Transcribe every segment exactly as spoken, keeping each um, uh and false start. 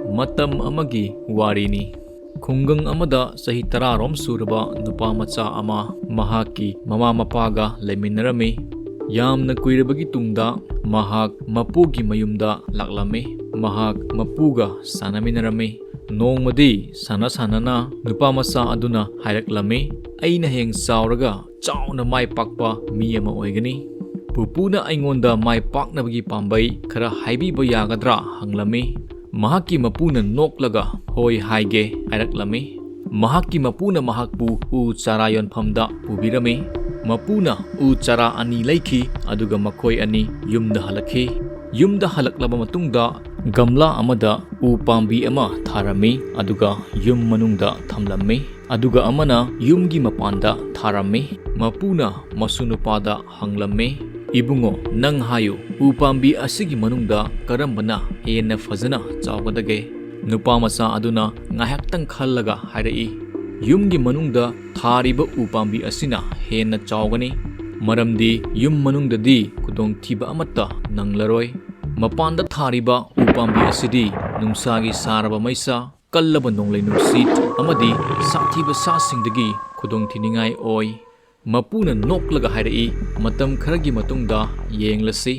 ꯃꯇꯝ ꯑꯃꯒꯤ ꯋꯥꯔꯤꯅꯤ꯫ ꯈꯨꯡꯒꯪ ꯑꯃꯗ ꯆꯍꯤ ꯇꯔꯥꯔꯣꯝ ꯁꯨꯔꯕ ꯅꯨꯄꯥ ꯃꯆꯥ ꯑꯃ ꯃꯍꯥꯛꯀꯤ ꯃꯃꯥ ꯃꯄꯥꯒ ꯂꯩꯃꯤꯟꯅꯔꯝꯃꯤ꯫ ꯌꯥꯝꯅ ꯀꯨꯏꯔꯕꯒꯤ ꯇꯨꯡꯗ ꯃꯍꯥꯛ ꯃꯄꯨꯒꯤ ꯃꯌꯨꯝꯗ ꯂꯥꯛꯂꯝꯃꯤ꯫ ꯃꯍꯥꯛ ꯃꯄꯨꯒ ꯁꯥꯟꯅꯃꯤꯟꯅꯔꯝꯃꯤ꯫ ꯅꯣꯡꯃꯗꯤ ꯁꯥꯟꯅ ꯁꯥꯟꯅꯅ ꯅꯨꯄꯥ ꯃꯆꯥ ꯑꯗꯨꯅ ꯍꯥꯏꯔꯛꯂꯝꯃꯤ, "ꯑꯩꯅ ꯍꯌꯦꯡ ꯆꯥꯎꯔꯒ ꯆꯥꯎꯅ ꯃꯥꯏ ꯄꯥꯛꯄ ꯃꯤ ꯑꯃ ꯑꯣꯏꯒꯅꯤ꯫ ꯄꯨꯄꯨꯅ ꯑꯩꯉꯣꯟꯗ ꯃꯥꯏ ꯄꯥꯛꯅꯕꯒꯤ ꯄꯥꯝꯕꯩ ꯈꯔ ꯍꯥꯏꯕꯤꯕ ꯌꯥꯒꯗ꯭ꯔꯥ?" ꯍꯪꯂꯝꯃꯤ꯫ ꯃꯍꯥꯛꯀꯤ ꯃꯄꯨꯅ ꯅꯣꯛꯂꯒ, "ꯍꯣꯏ ꯍꯥꯏꯒꯦ" ꯍꯥꯏꯔꯛꯂꯝꯃꯤ꯫ ꯃꯍꯥꯛꯀꯤ ꯃꯄꯨꯅ ꯃꯍꯥꯛꯄꯨ ꯎ ꯆꯥꯔꯥ ꯌꯣꯟꯐꯝꯗ ꯄꯨꯕꯤꯔꯝꯃꯤ꯫ ꯃꯄꯨꯅ ꯎ ꯆꯥꯔꯥ ꯑꯅꯤ ꯂꯩꯈꯤ, ꯑꯗꯨꯒ ꯃꯈꯣꯏ ꯑꯅꯤ ꯌꯨꯝꯗ ꯍꯜꯂꯛꯈꯤ꯫ ꯌꯨꯝꯗ ꯍꯜꯂꯛꯂꯕ ꯃꯇꯨꯡꯗ ꯒꯝꯂꯥ ꯑꯃꯗ ꯎ ꯄꯥꯝꯕꯤ ꯑꯃ ꯊꯥꯔꯝꯃꯤ, ꯑꯗꯨꯒ ꯌꯨꯝ ꯃꯅꯨꯡꯗ ꯊꯝꯂꯝꯃꯤ꯫ ꯑꯗꯨꯒ ꯑꯃꯅ ꯌꯨꯝꯒꯤ ꯃꯄꯥꯟꯗ ꯊꯥꯔꯝꯃꯤ꯫ ꯃꯄꯨꯅ ꯃꯁꯨ ꯅꯨꯄꯥꯗ ꯍꯪꯂꯝꯃꯤ, "ꯏꯕꯨꯡꯉꯣ, ꯅꯪ ꯍꯥꯏꯌꯨ, ꯎ ꯄꯥꯝꯕꯤ ꯑꯁꯤꯒꯤ ꯃꯅꯨꯡꯗ ꯀꯔꯝꯕꯅ ꯍꯦꯟꯅ ꯐꯖꯅ ꯆꯥꯎꯒꯗꯒꯦ?" ꯅꯨꯄꯥ ꯃꯆꯥ ꯑꯗꯨꯅ ꯉꯥꯏꯍꯥꯛꯇꯪ ꯈꯜꯂꯒ ꯍꯥꯏꯔꯛꯏ, "ꯌꯨꯝꯒꯤ ꯃꯅꯨꯡꯗ ꯊꯥꯔꯤꯕ ꯎ ꯄꯥꯝꯕꯤ ꯑꯁꯤꯅ ꯍꯦꯟꯅ ꯆꯥꯎꯒꯅꯤ, ꯃꯔꯝꯗꯤ ꯌꯨꯝ ꯃꯅꯨꯡꯗꯗꯤ ꯈꯨꯗꯣꯡꯊꯤꯕ ꯑꯃꯠꯇ ꯅꯪꯂꯔꯣꯏ꯫ ꯃꯄꯥꯟꯗ ꯊꯥꯔꯤꯕ ꯎ ꯄꯥꯝꯕꯤ ꯑꯁꯤꯗꯤ ꯅꯨꯡꯁꯥꯒꯤ ꯁꯥꯔꯕ ꯃꯩꯁꯥ, ꯀꯜꯂꯕ ꯅꯣꯡꯂꯩ ꯅꯨꯡꯁꯤꯠ ꯑꯃꯗꯤ ꯁꯥꯊꯤꯕ ꯁꯥꯁꯤꯡꯗꯒꯤ ꯈꯨꯗꯣꯡꯊꯤꯅꯤꯡꯉꯥꯏ ꯑꯣꯏ꯫" ꯃꯄꯨꯅ ꯅꯣꯛꯂꯒ ꯍꯥꯏꯔꯛꯏ, "ꯃꯇꯝ ꯈꯔꯒꯤ ꯃꯇꯨꯡꯗ ꯌꯦꯡꯂꯁꯤ꯫"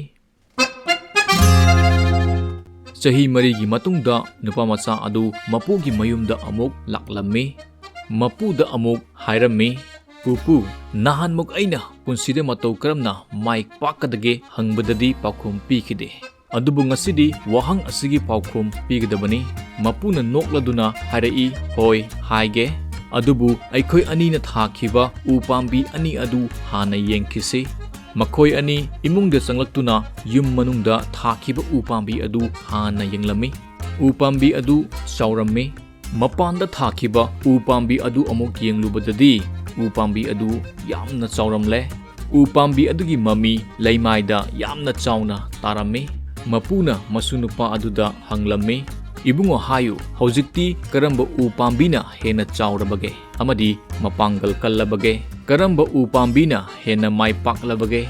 ꯆꯍꯤ ꯃꯔꯤꯒꯤ ꯃꯇꯨꯡꯗ ꯅꯨꯄꯥ ꯃꯆꯥ ꯑꯗꯨ ꯃꯄꯨꯒꯤ ꯃꯌꯨꯝꯗ ꯑꯃꯨꯛ ꯂꯥꯛꯂꯝꯃꯤ꯫ ꯃꯄꯨꯗ ꯑꯃꯨꯛ ꯍꯥꯏꯔꯝꯃꯤ, "ꯄꯨꯄꯨ, ꯅꯍꯥꯟꯃꯨꯛ ꯑꯩꯅ ꯄꯨꯟꯁꯤꯗ ꯃꯇꯧ ꯀꯔꯝꯅ ꯃꯥꯏ ꯄꯥꯛꯀꯗꯒꯦ ꯍꯪꯕꯗꯗꯤ ꯄꯥꯎꯈꯨꯝ ꯄꯤꯈꯤꯗꯦ꯫ ꯑꯗꯨꯕꯨ ꯉꯁꯤꯗꯤ ꯋꯥꯍꯪ ꯑꯁꯤꯒꯤ ꯄꯥꯎꯈꯨꯝ ꯄꯤꯒꯗꯕꯅꯤ꯫" ꯃꯄꯨꯅ ꯅꯣꯛꯂꯗꯨꯅ ꯍꯥꯏꯔꯛꯏ, "ꯍꯣꯏ, ꯍꯥꯏꯒꯦ꯫ ꯑꯗꯨꯕꯨ ꯑꯩꯈꯣꯏ ꯑꯅꯤꯅ ꯊꯥꯈꯤꯕ ꯎ ꯄꯥꯝꯕꯤ ꯑꯅꯤ ꯑꯗꯨ ꯍꯥꯟꯅ ꯌꯦꯡꯈꯤꯁꯤ꯫" ꯃꯈꯣꯏ ꯑꯅꯤ ꯏꯃꯨꯡꯗ ꯆꯪꯂꯛꯇꯨꯅ ꯌꯨꯝ ꯃꯅꯨꯡꯗ ꯊꯥꯈꯤꯕ ꯎ ꯄꯥꯝꯕꯤ ꯑꯗꯨ ꯍꯥꯟꯅ ꯌꯦꯡꯂꯝꯃꯤ꯫ ꯎ ꯄꯥꯝꯕꯤ ꯑꯗꯨ ꯆꯥꯎꯔꯝꯃꯤ꯫ ꯃꯄꯥꯟꯗ ꯊꯥꯈꯤꯕ ꯎ ꯄꯥꯝꯕꯤ ꯑꯗꯨ ꯑꯃꯨꯛ ꯌꯦꯡꯂꯨꯕꯗꯗꯤ ꯎ ꯄꯥꯝꯕꯤ ꯑꯗꯨ ꯌꯥꯝꯅ ꯆꯥꯎꯔꯝꯂꯦ꯫ ꯎ ꯄꯥꯝꯕꯤ ꯑꯗꯨꯒꯤ ꯃꯃꯤ ꯂꯩꯃꯥꯏꯗ ꯌꯥꯝꯅ ꯆꯥꯎꯅ ꯇꯥꯔꯝꯃꯤ꯫ ꯃꯄꯨꯅ ꯃꯁꯨ ꯅꯨꯄꯥ ꯑꯗꯨꯗ ꯍꯪꯂꯝꯃꯤ, "ꯏꯕꯨꯡꯉꯣ, ꯍꯥꯏꯌꯨ, ꯍꯧꯖꯤꯛꯇꯤ ꯀꯔꯝꯕ ꯎ ꯄꯥꯝꯕꯤꯅ ꯍꯦꯟꯅ ꯆꯥꯎꯔꯕꯒꯦ ꯑꯃꯗꯤ ꯃꯄꯥꯡꯒꯜ ꯀꯜꯂꯕꯒꯦ? ꯀꯔꯝꯕ ꯎ ꯄꯥꯝꯕꯤꯅ ꯍꯦꯟꯅ ꯃꯥꯏ ꯄꯥꯛꯂꯕꯒꯦ?"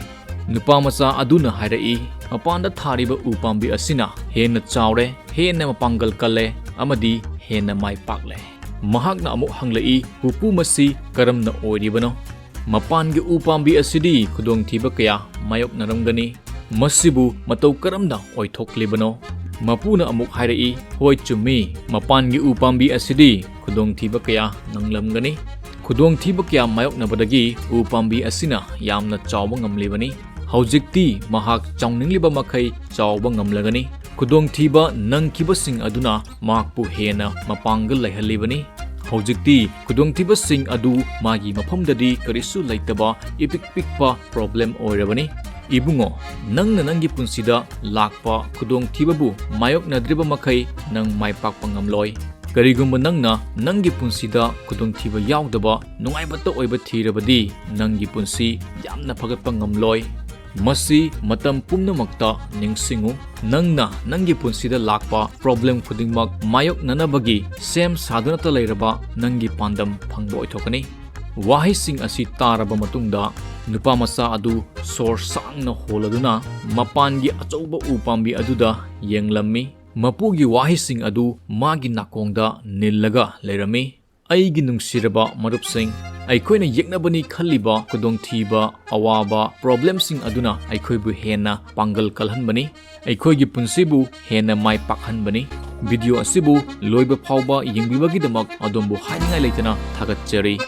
ꯅꯨꯄꯥ ꯃꯆꯥ ꯑꯗꯨꯅ ꯍꯥꯏꯔꯛꯏ, ꯃꯄꯥꯟꯗ ꯊꯥꯔꯤꯕ ꯎ ꯄꯥꯝꯕꯤ ꯑꯁꯤꯅ ꯍꯦꯟꯅ ꯆꯥꯎꯔꯦ, ꯍꯦꯟꯅ ꯃꯄꯥꯡꯒꯜ ꯀꯜꯂꯦ ꯑꯃꯗꯤ ꯍꯦꯟꯅ ꯃꯥꯏ ꯄꯥꯛꯂꯦ꯫ ꯃꯍꯥꯛꯅ ꯑꯃꯨꯛ ꯍꯪꯂꯛꯏ, "ꯎꯄꯨ ꯃꯁꯤ ꯀꯔꯝꯅ ꯑꯣꯏꯔꯤꯕꯅꯣ?" ꯃꯄꯥꯟꯒꯤ ꯎ ꯄꯥꯝꯕꯤ ꯑꯁꯤꯗꯤ ꯈꯨꯗꯣꯡꯊꯤꯕ ꯀꯌꯥ ꯃꯥꯌꯣꯛꯅꯔꯝꯒꯅꯤ꯫ ꯃꯁꯤꯕꯨ ꯃꯇꯧ ꯀꯔꯝꯅ ꯑꯣꯏꯊꯣꯛꯂꯤꯕꯅꯣ? ꯃꯄꯨꯅ ꯑꯃꯨꯛ ꯍꯥꯏꯔꯛꯏ, "ꯍꯣꯏ, ꯆꯨꯝꯃꯤ, ꯃꯄꯥꯟꯒꯤ ꯎ ꯄꯥꯝꯕꯤ ꯑꯁꯤꯗꯤ ꯈꯨꯗꯣꯡꯊꯤꯕ ꯀꯌꯥ ꯅꯪꯂꯝꯒꯅꯤ꯫ ꯈꯨꯗꯣꯡꯊꯤꯕ ꯀꯌꯥ ꯃꯥꯌꯣꯛꯅꯕꯗꯒꯤ ꯎ ꯄꯥꯝꯕꯤ ꯑꯁꯤꯅ ꯌꯥꯝꯅ ꯆꯥꯎꯕ ꯉꯝꯂꯤꯕꯅꯤ꯫ ꯍꯧꯖꯤꯛꯇꯤ ꯃꯍꯥꯛ ꯆꯥꯎꯅꯤꯡꯂꯤꯕ ꯃꯈꯩ ꯆꯥꯎꯕ ꯉꯝꯂꯒꯅꯤ꯫ ꯈꯨꯗꯣꯡꯊꯤꯕ ꯅꯪꯈꯤꯕꯁꯤꯡ ꯑꯗꯨꯅ ꯃꯍꯥꯛꯄꯨ ꯍꯦꯟꯅ ꯃꯄꯥꯡꯒꯜ ꯂꯩꯍꯜꯂꯤꯕꯅꯤ꯫ ꯍꯧꯖꯤꯛꯇꯤ ꯈꯨꯗꯣꯡꯊꯤꯕꯁꯤꯡ ꯑꯗꯨ ꯃꯥꯒꯤ ꯃꯐꯝꯗꯗꯤ ꯀꯔꯤꯁꯨ ꯂꯩꯇꯕ ꯏꯄꯤꯛ ꯄꯤꯛꯄ ꯄ꯭ꯔꯣꯕ꯭ꯂꯦꯝ ꯑꯣꯏꯔꯕꯅꯤ꯫ ꯏꯕꯨꯡꯉꯣ, ꯅꯪꯅ ꯅꯪꯒꯤ ꯄꯨꯟꯁꯤꯗ ꯂꯥꯛꯄ ꯈꯨꯗꯣꯡꯊꯤꯕꯕꯨ ꯃꯥꯌꯣꯛꯅꯗ꯭ꯔꯤꯕ ꯃꯈꯩ ꯅꯪ ꯃꯥꯏ ꯄꯥꯛꯄ ꯉꯝꯂꯣꯏ꯫ ꯀꯔꯤꯒꯨꯝꯕ ꯅꯪꯅ ꯅꯪꯒꯤ ꯄꯨꯟꯁꯤꯗ ꯈꯨꯗꯣꯡꯊꯤꯕ ꯌꯥꯎꯗꯕ ꯅꯨꯡꯉꯥꯏꯕꯇ ꯑꯣꯏꯕ ꯊꯤꯔꯕꯗꯤ ꯅꯪꯒꯤ ꯄꯨꯟꯁꯤ ꯌꯥꯝꯅ ꯐꯒꯠꯄ ꯉꯝꯂꯣꯏ꯫ ꯃꯁꯤ ꯃꯇꯝ ꯄꯨꯝꯅꯃꯛꯇ ꯅꯤꯡꯁꯤꯡꯉꯨ꯫ ꯅꯪꯅ ꯅꯪꯒꯤ ꯄꯨꯟꯁꯤꯗ ꯂꯥꯛꯄ ꯄ꯭ꯔꯣꯕ꯭ꯂꯦꯝ ꯈꯨꯗꯤꯡꯃꯛ ꯃꯥꯌꯣꯛꯅꯅꯕꯒꯤ ꯁꯦꯝ ꯁꯥꯗꯨꯅꯇ ꯂꯩꯔꯕ ꯅꯪꯒꯤ ꯄꯥꯟꯗꯝ ꯐꯪꯕ ꯑꯣꯏꯊꯣꯛꯀꯅꯤ꯫" ꯋꯥꯍꯩꯁꯤꯡ ꯑꯁꯤ ꯇꯥꯔꯕ ꯃꯇꯨꯡꯗ ꯅꯨꯄꯥ ꯃꯆꯥ ꯑꯗꯨ ꯁꯣꯔ ꯁꯥꯡꯅ ꯍꯣꯜꯂꯗꯨꯅ ꯃꯄꯥꯟꯒꯤ ꯑꯆꯧꯕ ꯎ ꯄꯥꯝꯕꯤ ꯑꯗꯨꯗ ꯌꯦꯡꯂꯝꯃꯤ꯫ ꯃꯄꯨꯒꯤ ꯋꯥꯍꯩꯁꯤꯡ ꯑꯗꯨ ꯃꯥꯒꯤ ꯅꯥꯀꯣꯡꯗ ꯅꯤꯜꯂꯒ ꯂꯩꯔꯝꯃꯤ꯫ ꯑꯩꯒꯤ ꯅꯨꯡꯁꯤꯔꯕ ꯃꯔꯨꯞꯁꯤꯡ, ꯑꯩꯈꯣꯏꯅ ꯌꯦꯛꯅꯕꯅꯤ ꯈꯜꯂꯤꯕ ꯈꯨꯗꯣꯡꯊꯤꯕ, ꯑꯋꯥꯕ, ꯄ꯭ꯔꯣꯕ꯭ꯂꯦꯝꯁꯤꯡ ꯑꯗꯨꯅ ꯑꯩꯈꯣꯏꯕꯨ ꯍꯦꯟꯅ ꯄꯥꯡꯒꯜ ꯀꯜꯍꯟꯕꯅꯤ, ꯑꯩꯈꯣꯏꯒꯤ ꯄꯨꯟꯁꯤꯕꯨ ꯍꯦꯟꯅ ꯃꯥꯏ ꯄꯥꯛꯍꯟꯕꯅꯤ꯫ ꯚꯤꯗꯤꯑꯣ ꯑꯁꯤꯕꯨ ꯂꯣꯏꯕ ꯐꯥꯎꯕ ꯌꯦꯡꯕꯤꯕꯒꯤꯗꯃꯛ ꯑꯗꯣꯝꯕꯨ ꯍꯥꯏꯅꯤꯡꯉꯥꯏ ꯂꯩꯇꯅ ꯊꯥꯒꯠꯆꯔꯤ꯫